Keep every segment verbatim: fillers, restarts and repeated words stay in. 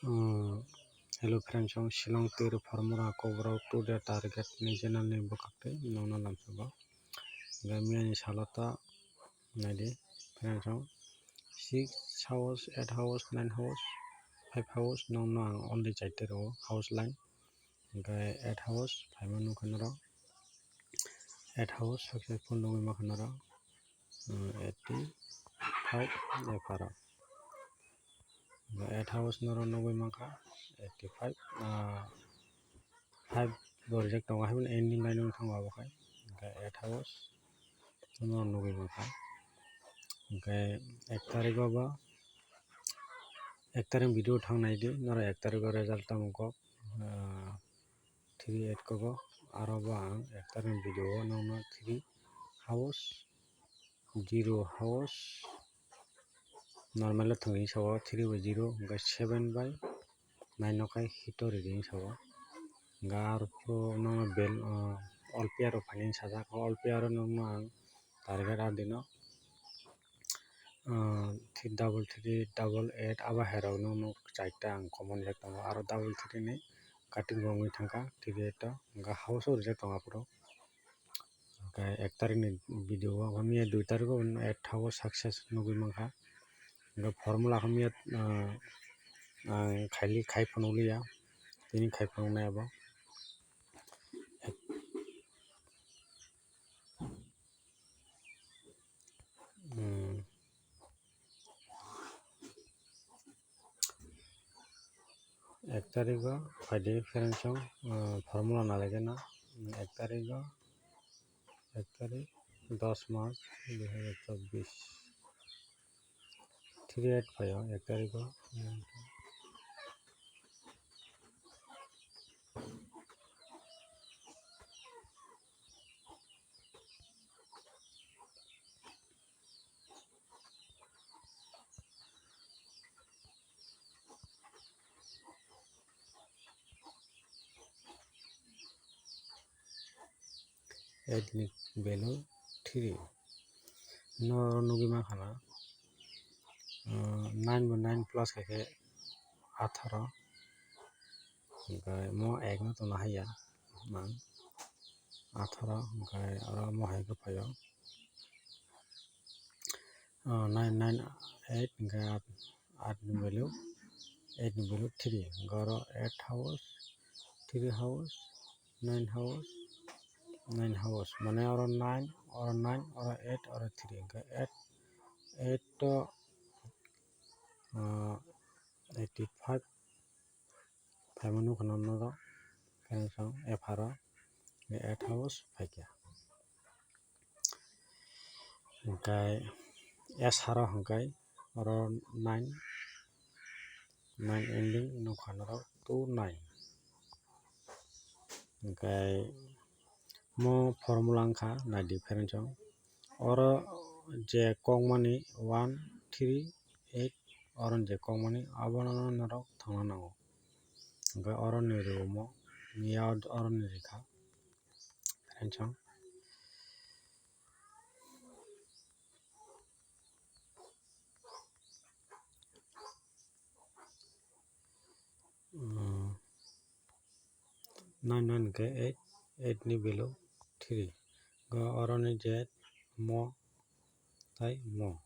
Umm, hello friends, ang Shillong tir Formula Kokborok today target ni channel ni bwkhak tei nongno lamsogo. Hingkhe miyani salo ta naidi friends, ang six house, eight house, nine house, five house nongno ang only chaite rwo house line. Hingkhe eight house phaima nukha norok, eight house successful nugwi mankha norok. Eighty five apharo. Eight house norok nugwi mankha, eighty five, ah, five bo reject tongo, haiboni ending line wng thango abo khai. Hingkhe eight house norok nugwi mankha. Hingkhe ek tarikgo bo, ek tarik video thang naidi, norok ek tarikgo result tamo kok, ah, three eight kogo, aro bo ang ek tarik ni video o nongno three house, zero house, normal o thwngwi sao three by zero, hwnkhe seven by nine no khai hito ridi hinwi sao. Hwnkhe aro phuru nokno bel-, o, all player rok phainai sajak, all player o nokno ang target ardino, o, three double three double eight abo hai rok nokno chaita ang common rijak tongo, aro double three ni cutting bo wngwi thangkha three eight o, hwnkhe house o rijak tongo aphuru. Hwnkhe ek tarikni video o, miya dui tarikgo eight house success nugwi mankha. Hwnkhe formula khe miya, ah, ang khaili khai phunukliya, tini khai phunuknai abo. Hmm. Ek tarikgo phaidi friends, o, formula nalaikhe na, ek tarikgo, ek tarik, dos March dui hajar chobbish, three eight phaio ek tarikgo. Eight ni value three. No nugwi mankha na, ah, nine bo nine plus khaikhe atharo. Hwnkhe mo ek no tongna haiya, mang atharo, hwnkhe oro mo hai khe phaio. Ah, nine nine eight, hwnkhe eight ni value, eight ni value three, hwnkhe oro eight house, three house, nine house, nine house, mane oro nine, oro nine, oro eight, oro three, hwnkhe eight, eight to, ah, eighty five phaima nukha norok, friends, apharo eight house phaikha. Hwnkhe S R o hwnkhe oro nine, nine ending nukha norok two nine. Hwnkhe mo formula wngkha naidi friends, oro je kokmani one three eight, oro je kokmani abono norok thangna nango. Hwnkhe oro ni room o, ya oro ni rikha friends. Nine nine hwnkhe eight, eight ni value three. Go oroni je mo tai mo.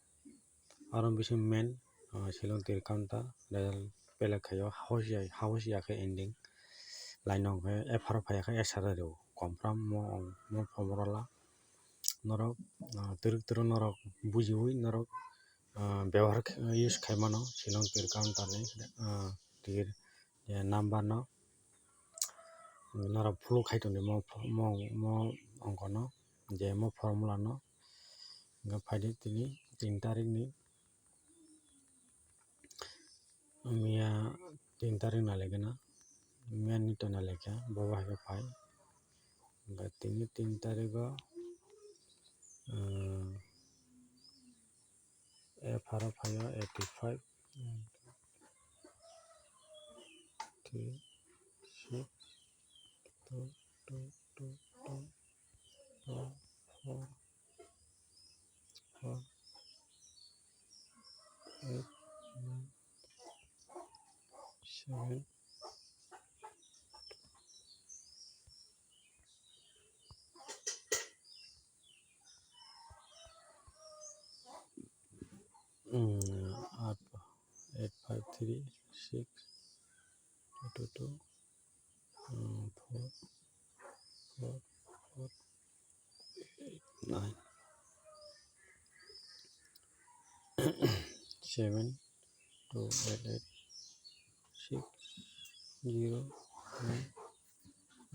Aro bising main, ah, Shillong tir counter, result pelek khaio, house ya, house ya khe ending. Line o hwnkhe F R o phaiya khe S R o rw, confirm mo, mo formula. Norok, ah, twrwk twrwk norok bujiwi norok, ah, bebohar khe, use khai mano Shillong tir counter ni, ah, tir, je number no norok follow khai tongdi mo, mo, mo ongkha no, je mo formula no. Hwnkhe phaidi tini tin tarik ni. Miya tin tarik nalaikhe na, miya ni to nalaikha, bobo hai khe phai. Hwnkhe tini tin tarik o, ah, F R o phaio eighty five, three, six, two, two, two, two, four, four, four, eight, nine, seven, mm, eight five three six two two two, mm, four four four eight nine, seven two eight eight six zero nine,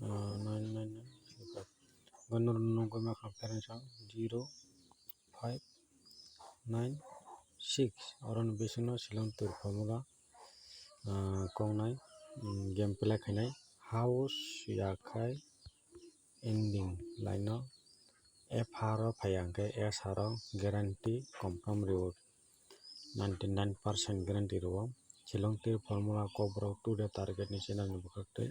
ah, nine nine nine. Gano nungkoi ma kha parents ang zero five nine six. Oro ni bisingo Shillong Tir formula, ah, kongnai, mm, game play khainai house yakhai ending line o F R o phai hwnkhe S R o guarantee confirm reward ninety nine percent guarantee rwo. Shillong Tir formula Kokborok today target ni channel ni bwkhak twi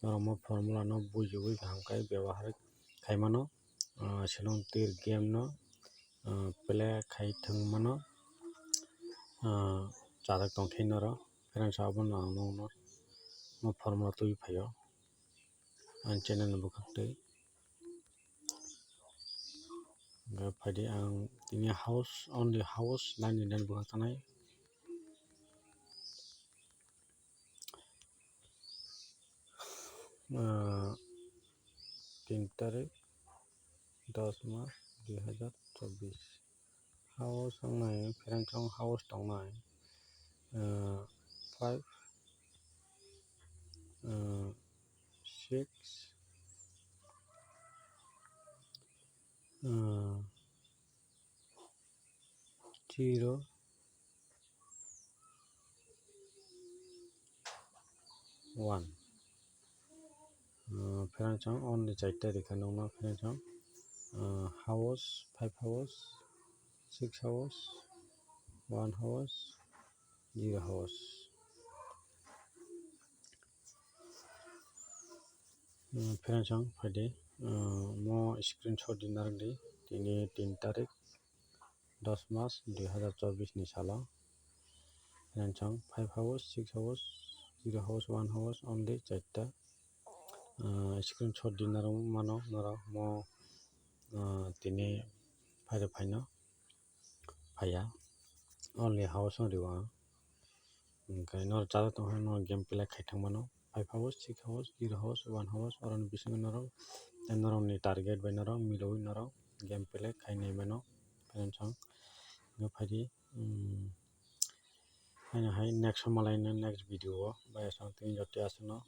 norok mo formula no bujiwi kaham khe byabohar khaimano, ah, Shillong Tir game no, ah, play khai thwng mano, ah, chajak tong khe norok parents abono ang nukno mo formula twi phaio. Ang channel ni bwkhak twi. Hwnkhe phaidi ang tini house, only house nine nine bwkhak tanai. Ah, tin tarik dos mas dui hajar chobbish. House wngnai, parents rok house tongnai, ah, five, ah, six, ah, zero, one. Ah, parents rok only charta rikha nukno parents rok, ah, house, five house, six house, one house, zero house. Ah, parents rok phaidi, ah, mo screenshot di narwkdi tini tin tarik dos mas dui hajar chobbish ni salo. Parents rok five house, six house, zero house, one house, only charta. Ah, screenshot di narwk mano norok mo, ah, tini phaide phaino phaiya, only house no rwo ang. Hwnkhe norok chajak tongkhe norok game play khai thang mano, five house, six house, zero house, one house, oroni bisingo norok tei norokni target bai norok milwi norok game play khai nai mano. Parents rok hwnkhe phaidi, um, haino hai next o malaino next video o bai aswk tini joto aswkno